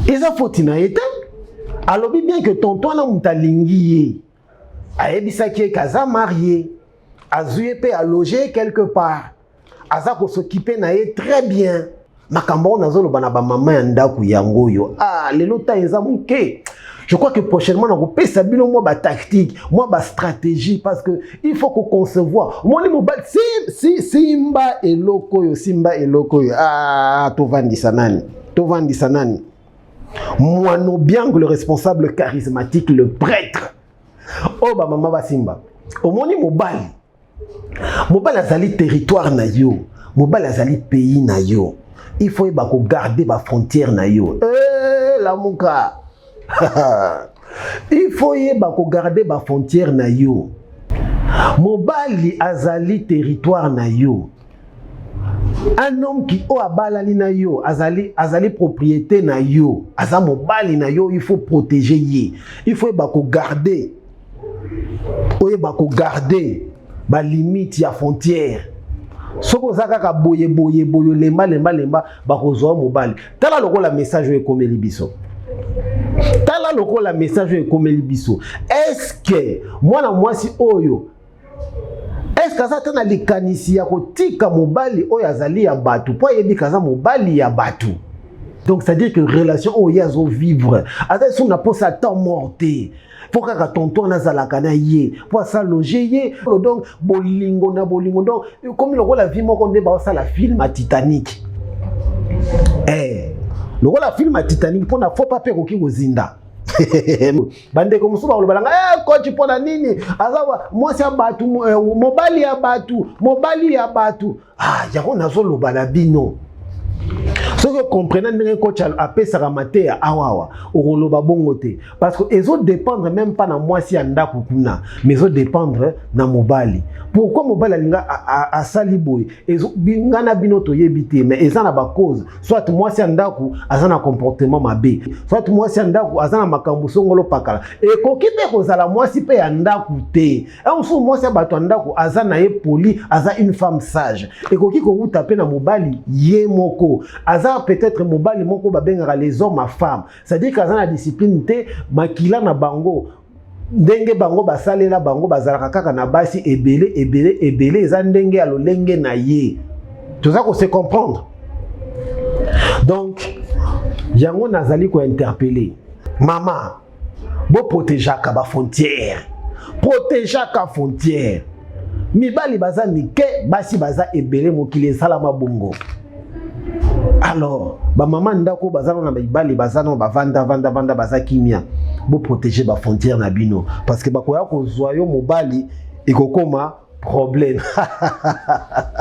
Eza foti na ye te. Alobi bien que tonton wana moto alingi ye, ayebisaki ye kaza marié, azwi ye mpe aloge quelque part, aza kos'occuper na ye très bien. Makambo oyo nazoloba na bamama ya ndako yango oyo. Ah, lelo ta eza moke. Je crois que prochainement nakopesa bino mwa batactique, mwa bastratégie, parce que il faut koconcevoir. Omoni mobali, si, si, simba eloko oyo, simba eloko oyo. Ah, tovandisa nani, tovandisa nani? Moano Biang, le responsable charismatique, le prêtre oyo bamama basimba. Omoni mobali, mobali azali territoire na yo, mobali azali pays na yo. Il faut yeba kogarder bafrontière na yo. Eh, lamuka, il faut yeba kogarder bafrontière na yo. Mobali azali territoire na yo. Un homme qui oyo abalani na yo azali propriété na yo, aza mobali na yo. Il faut protéger ye, il faut yeba kogarder, oyeba kogarder balimite ya frontière. Soki oza kaka boye boye boye, lemba lemba lemba, bakozwa mobali. Tala lokola message oyo ekomeli biso, tala lokola message oyo ekomeli biso. Est-ce mwana mwasi oyo, est-ce aza te na likanisi ya kotika mobali oyo azali ya bato, mpo ayebi kaza mobali ya bato? Donc c'est à dire que relation oyo ye azovivre, aza lisusu na mposa temps mort te, mpo kaka tonton azalaka na ye mpo asaloge ye. Donc bolingo na bolingo, donc komi lokola vie moko nde baosala film ya Titanic. Eh, lokola film ya Titanic, mpona fo pa mpe ekoki kozinda. Bandeko mosusu bakoloba nanga: eh, coach, mpo na nini aza mwasi ya bato, mobali ya bato, mobali ya bato? Ah, yango nazoloba na bino, soki okomprena ndenge coach apesaka mateya awawa, okoloba bongo te, parce que ezodépendre même pas na mwasi ya ndako kuna, mais ezodépendre na mobali. Pourquoi mobali alinga asali boye? Nga na bino toyebi te, mais eza na bacause. Soit mwasi ya ndako aza na comportement mabe, soit mwasi ya ndako aza na makambo songolo pakala. Ekoki mpe kozala mwasi mpe ya ndako te. Mosusu mwasi ya bato ya ndako aza na ye poli, aza une femme sage. Ekoki kowuta mpe na mobali ye moko, aza peut-être mobali moko babengaka les hommes à femme, c'est-à-dire que aza na discipline te. Makila na bango, ndenge bango basalela bango, bazalaka kaka na basi ebele ebele ebele. Eza ndenge ya lolenge na ye. Toza kose comprendre. Donc yango nazali kointerpeller mama: boprotégeaka bafrontière, protégeaka frontière. Mibali baza mike, basi baza ebele, mokili esalama bongo. Alors bamama ndako baza na mibali, baza na bavanda vanda vanda, baza kimia, boprotéger bafrontière na bino, parce que bakoya kozwa yo mobali, ekokoma problème.